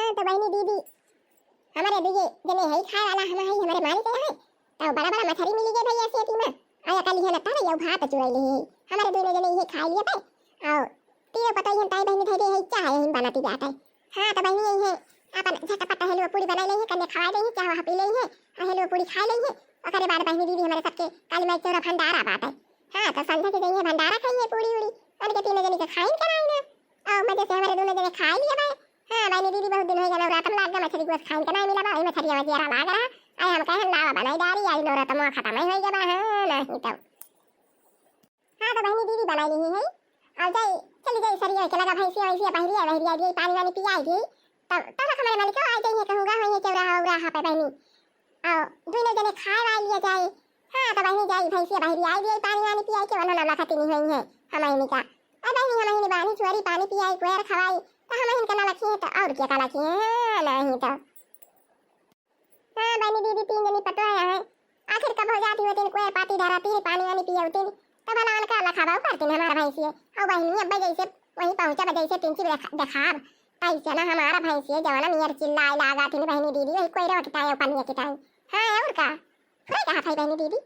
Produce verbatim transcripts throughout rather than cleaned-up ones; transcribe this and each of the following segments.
हाँ, तो बहिनी दीदी, हमरे दुइये जने है खाए वाला, हम है हमरे मालिक है, तो बड़ा बड़ा मछरी मिली गए भैया से तीना, आया कल है ना, तब यौ भात चुराई ले है, हमरे दुइये जने ये खाई लिए पे, और तीनों पतोहियन ताई बहिनी धरे है, चाह है, हिन बनाती जाता है। हाँ, तो बहिनी यही है, अपन झटपट हलवा पूरी बनाई ले है, कन्या खवाई ले है, चाह वहाँ पी ले है, और हलवा पूरी खाई ले है, ओकरे बाद बहिनी दीदी हमरे सबके काली माई चौरा भंडारा बात है। हाँ, तो संझा के जइहे भंडारा खाइए पूरी उड़ी, उनके तीनों जने के खाइन कराई ना, और मजे से हमरे दोनों जने खाई लिए भाई। हाँ, बहिनी दीदी, बहुत दिन होइगा नवरातम लाग गा, मछरी गोस खाइन के नाहीं मिला बा, वही मछरिया में जियरा लाग रहा। आए हम कहे लावा बनाई डारी, आज नवरातम खतम ही होइगा बा, हाँ, नाहीं तो। हाँ, तो बहिनी दीदी बनाई ली है। और जाई, चली जाई सरिया के लगा भैंसिया, भैंसिया बहरिया, बहरिया दी, पानी वानी पियाई दी। तब, तब तक हमारे मालिक आ जाइए, कहूँगा होइए चौराहा, उराहा पे बहिनी। और दुइनो जने खाए वाए लिया जाए। हाँ, तो बहिनी जाई, भैंसिया बहरिया आई दी, पानी वानी पियाई के, वरना नौला खतिनी होई है, हम बहिनी का। ए बहिनी, हम बहिनी बानी चुअरी पानी पियाई, कोयर खवाई, तो हम बहिन के ना लखी है, तो और क्या का लखी है? हाँ, नाहीं तो। हाँ, बहिनी दीदी, तीन जनी पतोह है, आखिर कब हो जाती होती, कोयर पाती धराती है, पानी वानी पियावती, तो भला उनका लखावा करती हमारा भैंसिए। और बहिनी, अब जैसे वहीं पहुँचा, जैसे पिंची देखा-, देखाब, तैसे ना हमारा भैंसिए जवाना नियर चिल्लाए लागा थी बहिनी दीदी, वही कोयरा उठता है पानी के टाइम। हाँ, और का? थोड़े कहा था बहिनी दीदी।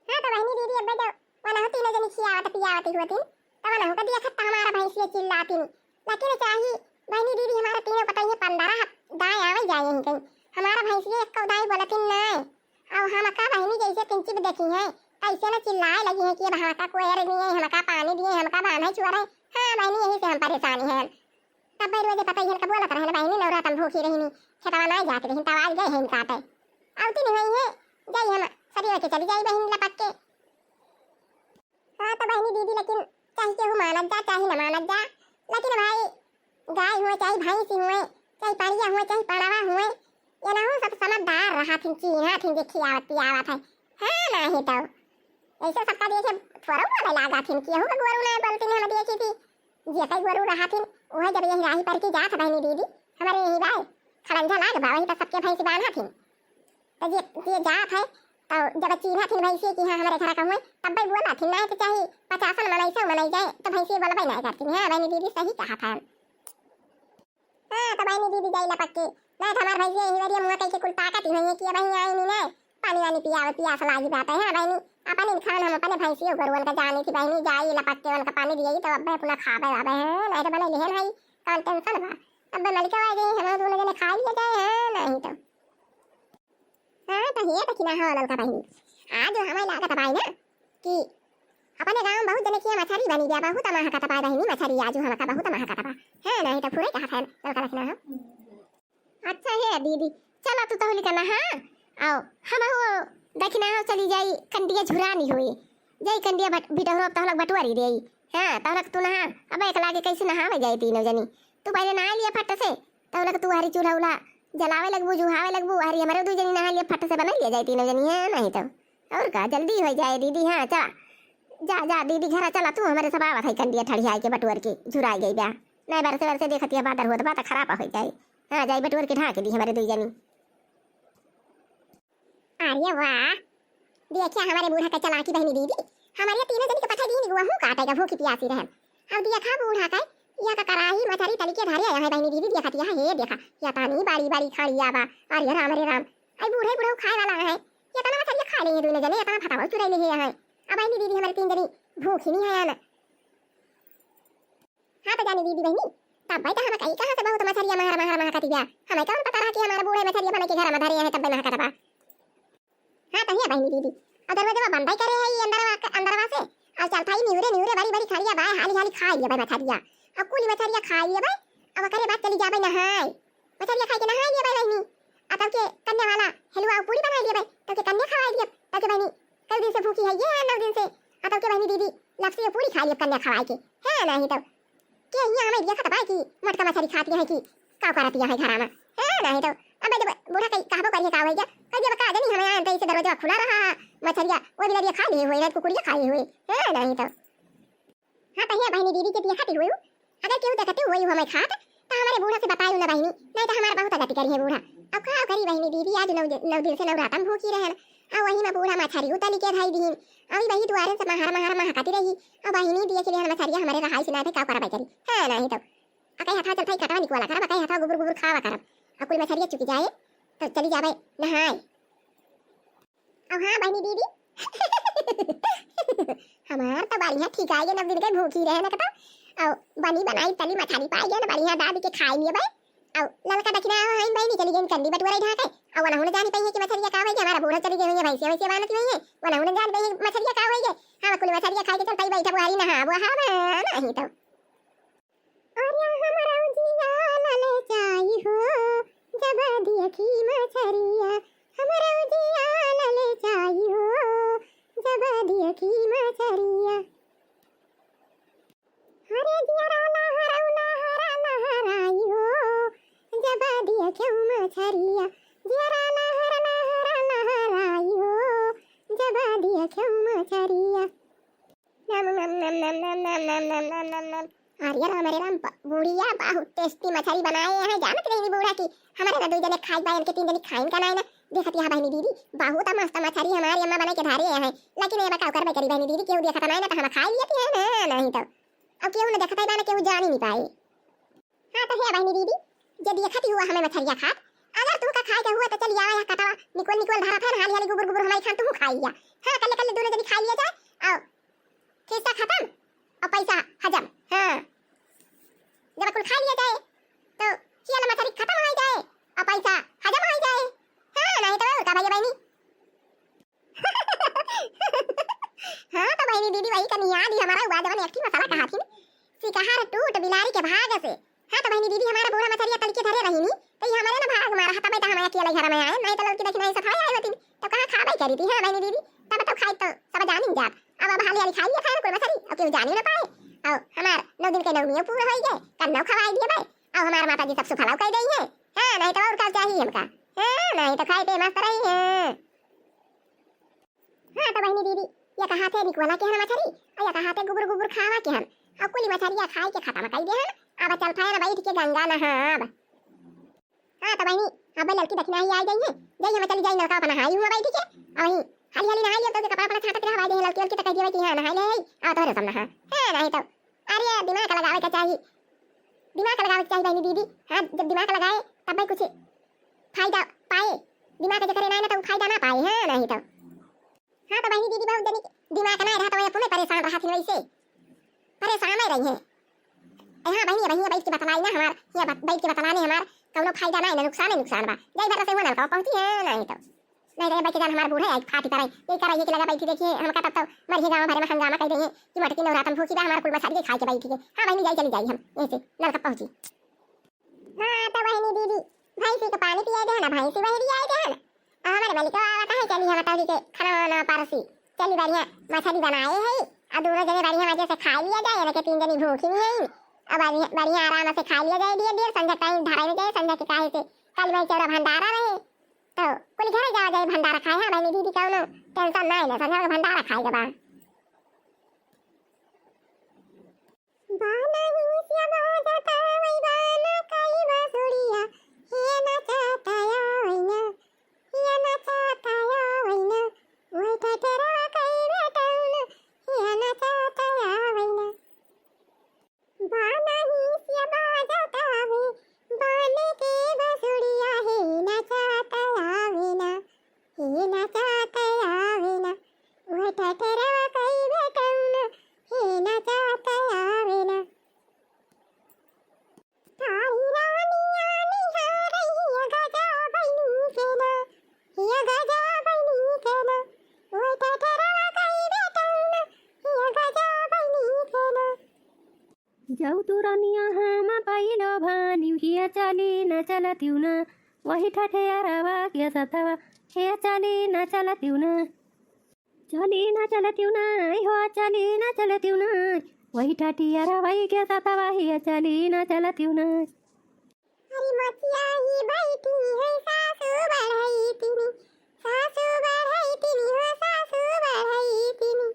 हाँ, तो बहिनी दीदी, अब्बे जब वनहु तीनों जनी खियावत पियावत ही होतिन, तो वनहु का देखत तो हमारा भैंसिया चिल्लातिन। लेकिन चाही बहिनी दीदी, हमारा तीनों पतोहिए पंद्रह दाएँ आवे जाए ही कहीं। हमारा भैंसिया एक दाई बोलतिन नाय। अब हमका बहिनी जैसे किंची भी देखी है, तैसे न चिल्लाए लगी है कि अब हमका कोयर दिए, हमका पानी दिए, हमका बांधे चुअर है। हाँ बहिनी, यही से हम परेशानी है। तब बैर वजे पतोहियन का बोलत रहन, बहिनी नवरातम भूखी रहिनी, खेतवा नाय जात रहिन, तब आज गए हैं काटे। आवती नहीं हुई है, जाई हम सरिया के चली जाई बहिनी लपक के। हाँ तो बहिनी दीदी, लेकिन चाहे केहू मानत जा, चाहे न मानत जा, लेकिन भाई गाय हुए, चाहे भैंसी हुए, चाहे पड़िया हुए, चाहे पड़वा हुए, ये ना हो, सब समझदार रहा थिन, चीन्हा थिन, जे खियावत पियावत है। हाँ, नाहीं तो ऐसे सबका देखे थोड़ा बोले लागा थिन, केहू का गोरू ना बोलती हम देखी थी। जे कई गोरू रहा थिन, वह जब यही राही पर की जात बहिनी दीदी, हमारे यही बाय खड़ंजा लाग बा, वही तो सबके भैंस बांधा थिन। तो जे, जे जात है, तो जब चीन्हा थिन भैंसी कि हाँ हमारे घर का हुए, तब भाई बोला थिन, नाहीं तो चाहे पचासन मनई, सौ मनई जाए, तो भैंसी बोलबे नाहीं करती। हाँ, बहिनी दीदी सही कहा था। हाँ, तो बहिनी दीदी जाई लपक के, नाहीं तो हमार भैंसी यही वरिया मुँह कह के कुल ताकत ही नहीं है कि अब यहीं आई नहीं ना, पानी वानी पियावत, पियास लागी बात है। हाँ बहिनी, अपन इनखान हम अपने भैंसी गरुअन का जानी थी बहिनी, जाई लपक के उनका पानी दिए, तो अब अपना खाबे आबे हैं, नाहीं तो बने लिहन है, कौन टेंशन बा। अब मलिका आ गई, हम दोनों जने खा लिया जाए, हाँ, नाहीं तो। हाँ, तो ये देखी ना हो ललका बहिनी, आज हमें लागत बाई ना कि अपने गाँव में बहुत जने किया मछरी बनी गया, बहुत महकत बा बहिनी मछरी, आज हमका बहुत महकत बा। हाँ, नाहीं तो फुरे कहा था ललका देखी ना हो। अच्छा हे दीदी, चला तू तहुली का नहा, आओ हम हो देखी ना हो चली जाई कंडिया झुरानी हुई, जाई कंडिया बट-, बिटहरो तहलक बटुआरी देई। हाँ, तहलक तू नहा, अब एक लागे कैसे नहावे जाए तीनों जनी, तू पहले नहा लिया फट से, तहलक तू हरी चूल्हा उल्हा जलावे लगबू, जुहावे लगबू, हरी हमरे दू जनी नहा लिया, फट से बना लिया जाए तीनों जनी, हाँ, नाहीं तो। और का, जल्दी हो जाए दीदी, हाँ, चला। जा, जा, दीदी, घरा चला तू, हमरे सब आवत है कंडिया ठड़ियाए के बटुअर के, झुराई गई बा। नाहीं बरसे बरसे देखत यह बादर होत बा, त खराब हो जाए। हाँ, जाई बटुअर के ढाक दी हमरे दू जनी। अरे वाह, देखिया हमारे बूढ़ा का चालाकी बहिनी दीदी, हमारे तीनों जनी के पठा दीन गोहूँ काटे का भूखी पियासी रहन। अब देखा बूढ़ा का, यह का कराही मछरी तली के धरे आया है बहिनी दीदी, देखत यह हे देखा, यह तानी बड़ी बड़ी खाड़िया बा। अरे राम रे राम, आई बूढ़े बूढ़े खाए वाला है, यह तना मछरिया खा ले ये दोनों जने, यह तना फटावा चुराई ले है। अब बहिनी दीदी हमारे तीन जनी भूखी नहीं है ना। हाँ तो जानी दीदी बहिनी, तब भाई तो हम कही कहाँ से बहुत मछरिया मार मार मार कतिया, हमें कौन पता रहा कि हमारे बूढ़े मछरिया बने के घर में धरे हैं तब महकत बा। हाँ तो हे बहिनी दीदी, और दरवाजा बंद ही करे है ये अंदरवा, अंदरवा से, और चल भाई निहुरे निहुरे बड़ी बड़ी खड़िया बाय हाली हाली खाई ले भाई मछरिया, और कुली मछरिया खाई ले भाई, अब करे बाद चली जाबे नहाए, मछरिया खाई के नहाए ले भाई बहिनी, आ तब के कन्या वाला हलवा पूरी बनाई ले भाई, तब के कन्या खवाई दिए, तब के बहिनी कई दिन से भूखी है ये नौ दिन से, आ तब के बहिनी दीदी लपसी पूरी खा लिए कन्या खवाई के, है नाहीं तो। के हियाँ हमें देखत बा कि मोटका मछरी खाती है कि का करती है घरा में। हाँ, नाहीं तो। अब जब बूढ़ा कही, कहबो करिए का होई गया? कह दिया, "का जानी, हमें आए तो इसे दरवाजा खुला रहा, मछरिया, वो भी लड़िया खा लिए हुए, रात कुकुरिया खाए हुए।" हाँ, नाहीं तो। हाँ, तो हे बहिनी दीदी के देखती हुई हूँ। अगर केहू देखती हुई हमें खात, तो हमारे बूढ़ा से बताई ना बहिनी, नाहीं तो हमारा बहुत गति करी है बूढ़ा। अब का करी बहिनी दीदी, आज नौ, नौ दिन से नवरातन भूखी रहन। आ वही में बूढ़ा मछरी उतली के धाई दीन। अभी वही दुआरे से महर महर महकती रही। अब बहिनी दिए के लिए मछरिया हमारे रहाई से ना थे, का करबे करी? हाँ, नाहीं तो। अकई हथवा चलथई कटवा निकवाला करब, अकई हथवा गुबुर गुबुर खावा करब। अउ कुल मछरिया चुकि जाए, तउ चली जाबे नहाए। अउ हाँ बहिनी दीदी, हमार तउ बढ़िया ठीक आइ गे, नौ दिन के भूखी रहे न कतउ। अउ बनी बनाई तली मछरी पाइ गे न, बढ़िया दाबि के खाइ लियबे। अउ ललका दखिना हइन बहिनी, चली गइन कंडी बटुअरइ ढाके। अउ वनहु न जानी पइहे कि मछरिया का होइ गे, हमार बूढ़ा चली गइ होइहैं, भैंसिया वैसिया बान्हत होइहैं, वनहु न जानी पइहे मछरिया का होइ गे। हम कुल मछरिया खाइ के चलतई बइठब ओहरी नहाब, हब नाहीं तउ। अरे हमरउ जिया ललचाई हो, जब देखी मछरिया, हमरउ जिया ललचाई हो, जब देखी मछरिया। अरे जियरा लहरउ लहरा लहराई हो, जब देखउ मछरिया, जियरा लहरा लहरा लहराई हो, जब देखउ मछरिया। नम, नम, नम, नम। अरे राम, अरे राम, ब-, बुढ़िया बहुत tasty मछरी बनाए हैं। जानत रही बूढ़ा कि हमरे ना दुइ जने खाई पाए, इनके तीन जने खाइन का नाई ना। देखत यहाँ बहिनी दीदी, बहुत मस्त मछरी हमारी अम्मा बनाइ के धरे हैं, लेकिन ए बा का करबे करी बहिनी दीदी, केहू देखत नाई ना तो हम खाइ लियत है ना, नाहीं तउ। अब केहू ना देखत है बा ना, केहू जानी नाई पाए। हाँ, तो हे बहिनी दीदी, जे देखत ही हुआ हमें मछरिया खात, अगर तुहका खाए के हुआ तो चली आवा, यहाँ कटवा निकोल निकोल धरत है ना, हाली हाली गुबुर गुबुर हमारी खान तुहू खाइ लिया। हाँ, कल्ले कल्ले दुनो जनी खाइ लिया जाए, अउ खिस्सा खतम, अउ पैसा हजम। हाँ, जब कुल खाइ लिया जाए, तो चियल मछरी खतम होइ जाए, अउ पैसा हजम होइ जाए। हाँ, नाहीं तउ का भइया बहिनी? हाँ, तो बहिनी दीदी वही का नियाद ही हमार हुआ, जवन एक ठे मसाला कहा थी, सिकहर टूट बिलारी के भाग से। हाँ, तो बहिनी दीदी हमार बूढ़ा मछरिया तलके धरे रही नी, तो ये हमारे ना भाग मारा, तबे तो हम अकेले घर में आए, नाहीं तो ललकी दखिना ही सफाई आए होती, तो कहाँ खाबे करी थी? हाँ, बहिनी दीदी, तब तो खाई तो सब जानी जात। अब, अब हाली हाली खाइ लिया था ना कुल मछरी, अब केहू जानी ना पाए। अउ हमार नौ दिन के नौमियो पूरा होइ गए, कन्नौ खवाई दिए बे। अउ हमार माता जी सब सुफलाव कइ देइहैं। हाँ, नाहीं तो अउर का चाही हमका? हाँ, नाहीं तो खाइ पे मस्त रही है। हाँ, तो बहिनी दीदी, एक हाथे निकोला के हन मछरी, अउ एक हाथे गुबुर गुबुर खावा के हन, अउ कुली मछरिया खाइ के खतम कइ दे हन। अब चल फैन बइठ के गंगा नहाब। हाँ, तो बहिनी, अब ललकी दखिना ही आइ जइहैं, जइहैं हम चली जाई नलका पर नहाई हुआ बइठ के, अउ वहीं हाली हाली नहाइ लिया, तो के कपड़ा पड़ा छाटत रहा, भाई देह ललकी ललकी तो कह दिया कि हाँ, नहाइ ले, अउ तोहरे सब नहा। हाँ, नाहीं तो, अरे, दिमाग लगावे के चाही, दिमाग लगावे के चाही बहिनी दीदी। हाँ, जब दिमाग लगाए, तब भाई कुछ फायदा पाए, दिमाग जेकरे नाई ना, तो उ फायदा ना पाए, हाँ, नाहीं तो। हाँ, तो बहिनी दीदी, बहुत जनी दिमाग नाई रहा, तो वही अपने परेशान रहा थी वैसे, परेशान नाई रही है। ए, हाँ, बहिनी, बहिनी, बैठ के बतलाई ना हमार, यहाँ बत-, बैठ के बतलाने हमार कौनो फायदा नाई ना, नुकसान ही नुकसान बा। जाई भर से हुआ नलका पहुँची है, नाहीं तो। नाहीं तो बैठ के जान हमार बूढ़े आई फाटी पर आई, ये कर रही है कि लगा बैठी देखिए, हमका तब तो मरिए गाँव भरे में हंगामा कइ देइहैं कि मोटकी नवरातन भूखी बा, हमार कुल मछरी खाइ के बैठी है। हाँ, बहिनी, जाई चली जाई हम, ऐसे नलका पहुँची। हाँ, तो बहिनी दीदी, भैंसी के पानी पियाइ देहन, भैंसी बहरी आइ देहन। आ हमारे मलिकवा आवत है, चली हम तौली के खाना वाना परसी। चली बढ़िया मछरी बनाए है, आ दुनो जने बढ़िया मजे से खाइ लिया जाए, ना के तीन जनी भूखी नहीं है। अब बढ़िया, बढ़िया आराम से खाइ लिया जाए, दिए दिए संझा टाइम धराई में जाए, संझा के काहे से कल मैं चौरा भंडारा रहे, तो कुल घरे जावा जाए भंडारा खाए। हाँ, बहिनी दीदी, कौनो tension नाई ना, संझा के भंडारा खाए के बा। बानही से बाजत आवै बान कई बसुरिया, हे नचत आवै ना, हे नचत आवै ना, ओइ ठठेरवा कई बेटौन, हे नचत आवै ना। बानही से बाजत आवै बान के बसुरिया, हे नचत आवै ना, हे नचत आवै ना, ओइ ठठेरवा कई बेटौन, हे नचत आवै ना। थारी रानिया निहारई हिया गजा बनी के ना, हिया गजा बनी के ना, ओइ ठठेरवा कई बेटौन, हिया गजा बनी के ना। जाऊ तू रनिया हम पाइलो भानी, हिया चली न चलतिउ ना, वही ठठेरवा के सतवा, हिया चली न चलतिउ ना। चली न चलतिउ ना, हो चली न चलतिउ ना, वही ठठेरवा के सतवा, हिया चली न चलतिउ ना। अरे मचिया ही बैठी है सासू बढ़ई तिनी, सासू बढ़ई तिनी हो सासू बढ़ई तिनी।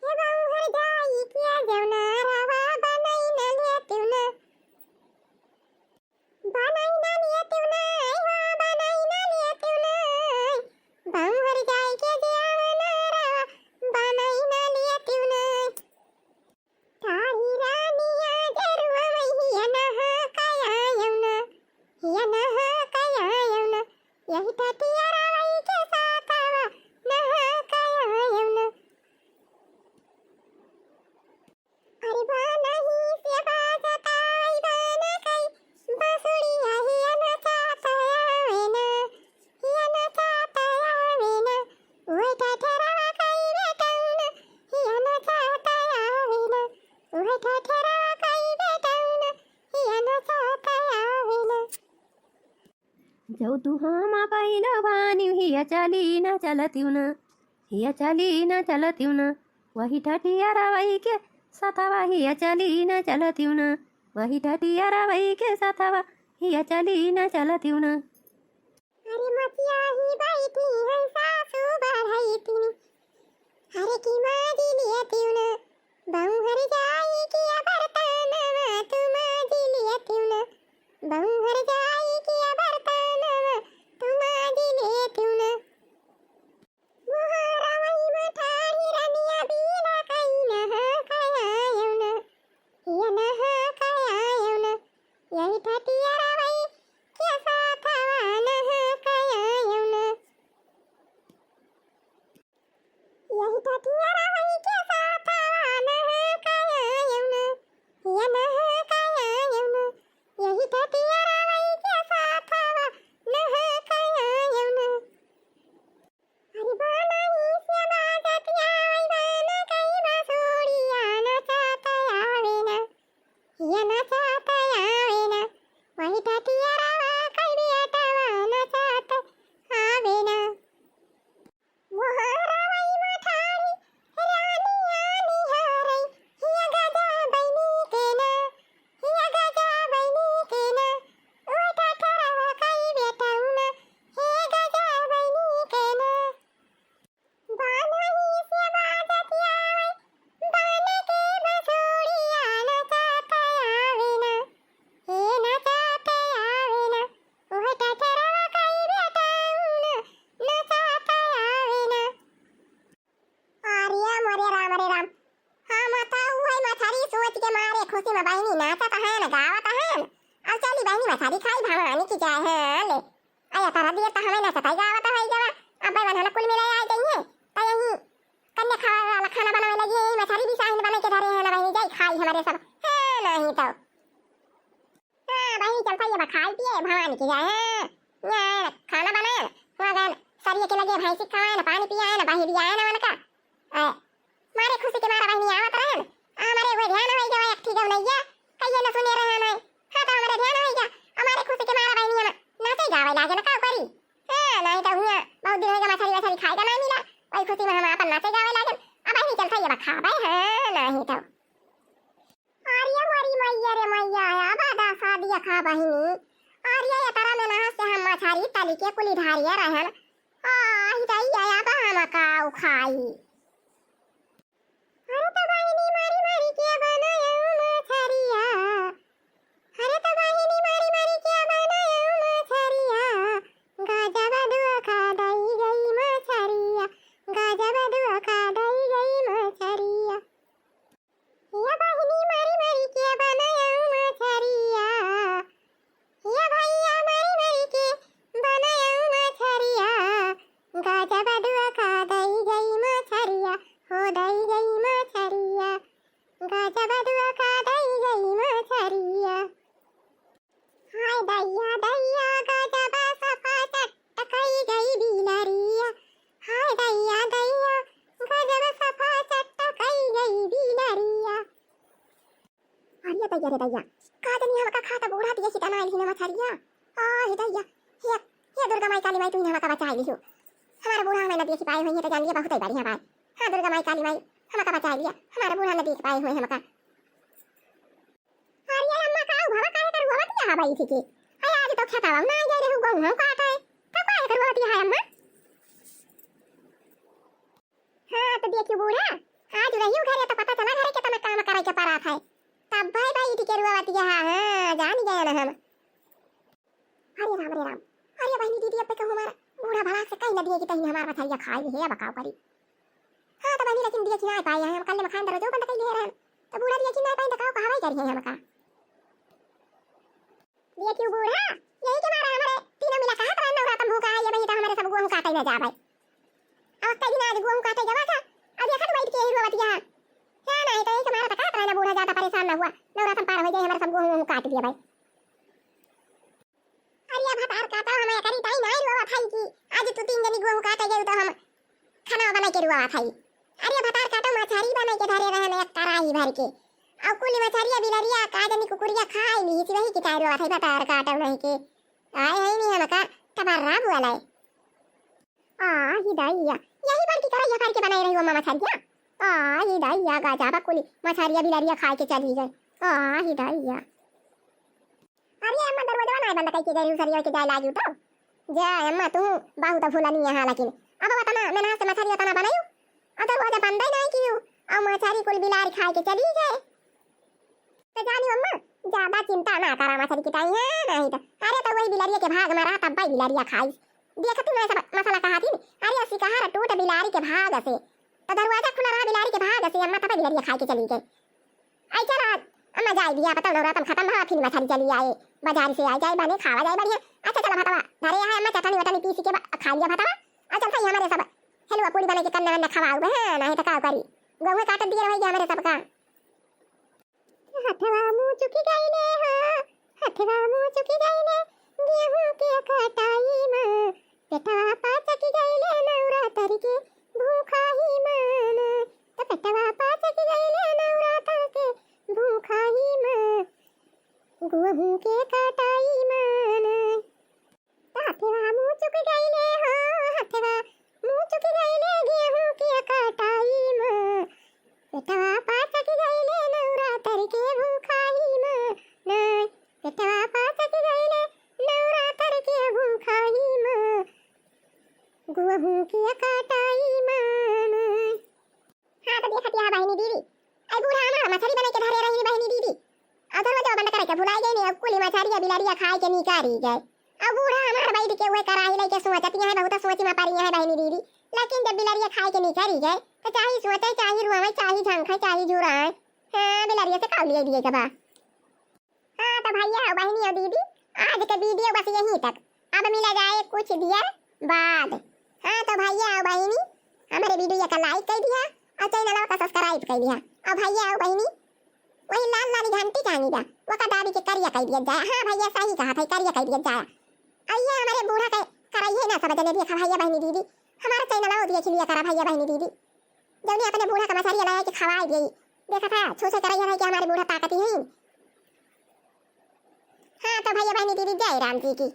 हे बउहर जाई किया जौना रवा बनई न लेतिउ ना। बनई न लेतिउ ना, हो बनई न लेतिउ ना। बउहर जाई के जौना रवा बनई न लेतिउ ना। थारी रानिया जरुआ मइही ठठिया रवई के साथवा नहा कयायन। अरे बनही से बाजत आई बन कई बांसुरिया हिया नचात आवे ना, हिया नचात आवे ना। ओए ठठरवा कई बेटौन हिया नचात आवे ना, ओए ठठरवा कई बेटौन हिया नचात आवे ना। जौ तू हम कइलो बानी हिया चली ना चलतिउ ना, हिया चली ना चलतिउ ना। वही ठठिया रवई के सथवा हिया चली ना चलतिउ ना, वही ठठिया रवई के सथवा हिया चली ना चलतिउ ना। अरे मचिया ही बैठी है सासू बढ़ई तिनी, अरे की माजी लियतिउ ना, बउहर जाई किया बर्तनवा तू माजी लियतिउ ना, बउहर जाई किया बर्तनवा तू माजी लियतिउ ना। मोहरवई मठारी रनिया बीला कई नहा कयायन, हिया नहा कयायन, यही ठठिया रवई के साथवा नहा कयायन। यही ठठिया रवई के साथवा नहा कयायन, हिया नहा कयायन। यही ठठिया रवई के साथवा नहा कयायन। अरे बनही से बाजत आई बन कई बांसुरिया नचात आवे ना, हिया नचात आवे ना। वही ठठिया रवा कई बेटवा नचात आवे ना। मोहरवई मठारी रानिया निहारई, हिया गजा बइनी के ना, हिया गजा बइनी के ना, ओ ठठरवा कई बेटौन, हे गजा बइनी के ना। बनही से बाजत आई, बन के बांसुरिया नचात आवे ना, हे नचात आवे ना, ओ ठठरवा कई बेटौन, नचात आवे ना। अरे मोरे राम रे राम, हम तो उहै मछरी सोच के मारे खुशी में बहिनी नाचत हैं, गावत हैं। अब चली बहिनी मछरी खाई भवानी की जय है, ले। अरे तोरा दिया तो हमें नाचत है गावत है जवा, अब भाई बहन कुल मिले आए जाइए, तो यही कन्या खावा वाला खाना बनावे लगी, यही मछरी भी साहिन बना के धरे हैं ना बहिनी, जाई खाई हमारे सब, हाँ नहीं तो। हाँ, बहिनी चलत ही अब खाई पिए भवानी की जाए। हाँ, यहाँ खाना बनाए, वहाँ गए सरिया के लगे भैंसी खवाए ना, पानी पियाए ना, बही भी आए ना उनका। ए, मारे खुशी के मारा बहिनी आवत रहन, हमारे वो ध्यान हो गया, एक ठीक नैया, कहिए न सुने रहे हैं। हाँ, तो हमारे ध्यान हो गया, हमारे खुशी के मारा बहिनी हम नाचे गावे लागे ना, का करी? हाँ, नहीं तो हुआ बहुत दिन हो गया मछली वछली खाए का नहीं मिला, वही खुशी में हम अपन नाचे गावे लागे। अब बहिनी चलत ही अब खाबे, हाँ, नहीं तो। अरे मोरी मैया रे मैया, अब दासा दिया खा बहिनी। अरे ये तरह में ना से हम मछरी तली के कुली धारिया रहन। आही दैया, अब हम काऊ खाई। अरे तो बहिनी मारी मारी के बनायो मछरिया। अरे तो बहिनी मारी मारी के बनायो मछरिया। गजब दुआ खा दई गई मछरिया। गजब दुआ खा दई गई मछरिया। या बहिनी मारी मारी के बनायो मछरिया, या भैया मारी मारी के बनायो मछरिया। गजब दुआ खा दई गई मछरिया, हो दई गई मछरिया। गजब दुआ खा दई गई मछरिया। हाय दैया दैया गजब सफा चट्ट कई गई बिलरिया। हाय दैया दैया गजब सफा चट्ट कई गई बिलरिया। अरे दैया रे दैया, का जनी हमका खाता बूढ़ा दिया छिता ना आइल ही ना मछरिया। आ हे दैया, हे, हे दुर्गा माई काली माई तू ही हमका बचाई लिहो। हमारे बूढ़ा हमें न दिया छिपाए हुई है तो जान लिया बहुत ही बढ़िया बात। हाँ दुर्गा माई काली माई हमका बचाई लिया, हमारे बूढ़ा न दिया छिपाए हुए हमका। अरे अम्मा, का हुआ? काहे करुआ बतिया है भाई ठीक है? अरे आज तो खेतवा ना गए रहू, गहूँ काटे, तब काहे करुआ बतिया है अम्मा? हाँ तो देखियो बूढ़ा, आज रहियो घरे तो पता चला घरे के तमे काम करे के पड़ा था, तब भाई भाई ठीक है रुआ बतिया है। हाँ जान गए ना हम। अरे राम रे राम, अरे बहिनी दीदी अब पे कहूँ हमारा बूढ़ा भला से कहीं न दिए कि तहीं हमार मछरिया खाई है, अब काऊ करी। हाँ तो बहिनी लेकिन दिए कि ना पाए हैं, हम कल मखान दरवाजे बंद कर लिए रहन, तो बूढ़ा दिए कि ना पाए तो काऊ कहावे करी है हमका। दिए क्यों बूढ़ा, यही के मारा हमारे तीनों मिला कहा तो नवरातम भूखा है ये बहिनी, गोहूँ काटे ना जाबे। अब कई दिन आज गोहूँ काटे जावा था, अब देखत बैठ के ही रोवत यहाँ। क्या नहीं तो यही तुम्हारा तका रहना, बूढ़ा ज्यादा परेशान ना हुआ, नवरातन पार हो जाए, हमारा सब गोहूँ वोहूँ काट दिया भाई। अरे भतार काटो, हम एकरी ताई नहीं रोवत हई कि आज तू तीन जनी गोहूँ काटे गए तो हम खाना बनाई के रोवत हई। अरे भतार काटो, मछरी बनाई के धरे रहन एक कराही भर के। अब कुल मछरिया बिलरिया का जनी कुकुरिया खाई ली, इसी वही की ताई रोवत हई भतार काटो नहीं के। आए है नहीं हमका तबर्रा बुआलाई। आ ही दैया, यही बड़की करैया करके बनाई रही हो मामा छरिया। आ ही दैया, गजब कुली मछरिया बिलरिया खाए के चली गए। आ ही दैया। अरे अम्मा, दरवाजा नहीं बंद करके गई सरिया के जाए लागी तो। जा अम्मा, तू बहुत भूलनी यहाँ, लेकिन अब बतना, मैंने से मछरिया तना बनायू, और दरवाजा बंद ही नहीं कियू, और मछरी कुल बिलार खाए के चली गए। तो जानी अम्मा, ज्यादा चिंता ना करा मछरी की ताई, हाँ, नहीं तो। अरे तो वही बिलरिया के भाग में रहा, तब भाई बिलरिया खाई। देखती ना सब मसाला कहा थी, अरे अस्सी कहा टूट बिलारी के भाग से। तो दरवाजा खुला रहा बिलारी के भाग से, अम्मा तब बिलरिया खाए के चली गई। आई चल आज, अम्मा जाए दिया, पता नवरातन खत्म भा, फिर मछरी चली आए, बाजार से आई जाए, बने खावा जाए बढ़िया। अच्छा चला भतवा, धरे है अम्मा चटनी वटनी पीसी के बा-, खा लिया भतवा। अच्छा भाई हमारे सब हलवा पूरी बना के कन्ना वन्ना खवाऊ बे, हाँ, नहीं तो का करी। गोहूँ काट दिए रहे हमारे सबका। हथवा मुँह चुकी गईले हो, हथवा मुँह चुकी गईले, गेहूं के कटाई में। पेटवा पाचकी गईले नवरात्र के भूखा ही मन, तो पेटवा पाचकी गईले नवरात्र के भूखा ही मन, गेहूं के कटाई मन। हथवा मुँह चुकी गईले हो, हथवा मुँह चुकी गईले गेहूं के कटाई में। पेटवा पाचकी गईले नवरात्र के भूखाई में। नहीं, पेटवा पाचकी गईले नवरात्र के भूखाई में। गेहूं के कटाई में। हाँ, तो देखत यहाँ बहिनी दीदी, आई बूढ़ा हमार मछरी बनाई के धरे रही बहिनी दीदी। अधर वजह बंद करे के भुलाई गई नहीं, अब कुली मछरिया बिलरिया खाए के निकारी गए। अब बूढ़ा हमार बैठ के उहे कराही लेके सोचत यहाँ बहुत सोची में पड़ी यहाँ बहिनी दीदी। लेकिन जब बिलरिया खाए के निकारी गए, तो चाहे सोचे, चाहे रोवे, चाहे झंखे, चाहे झुराए। हाँ, बिलरिया से काउ लिए दिए के बा। हाँ, तो भैया और बहिनी और दीदी, आज के वीडियो बस यहीं तक। अब मिला जाए कुछ देर बाद। हाँ, तो भैया और बहिनी, हमारे वीडियो का like कर दिया और चैनल का सब्सक्राइब कर दिया। और भैया और बहिनी, वही लाल लाल घंटी चाही बा, ओका दाबी के करिया कर दिया जाए। हाँ भैया, सही कहा था, करिया कर दिया जाए। और ये हमारे बूढ़ा के कराइए ना सब जने देखा भैया बहिनी दीदी, हमारा चैनल और देख लिया करा भैया बहिनी दीदी। जौने अपने बूढ़ा का मछरिया लगा के खवाई दिए, देखा था छूछे कराइए भाई कि हमारे बूढ़ा ताकती है। हाँ तो भैया बहिनी दीदी, जय राम जी की।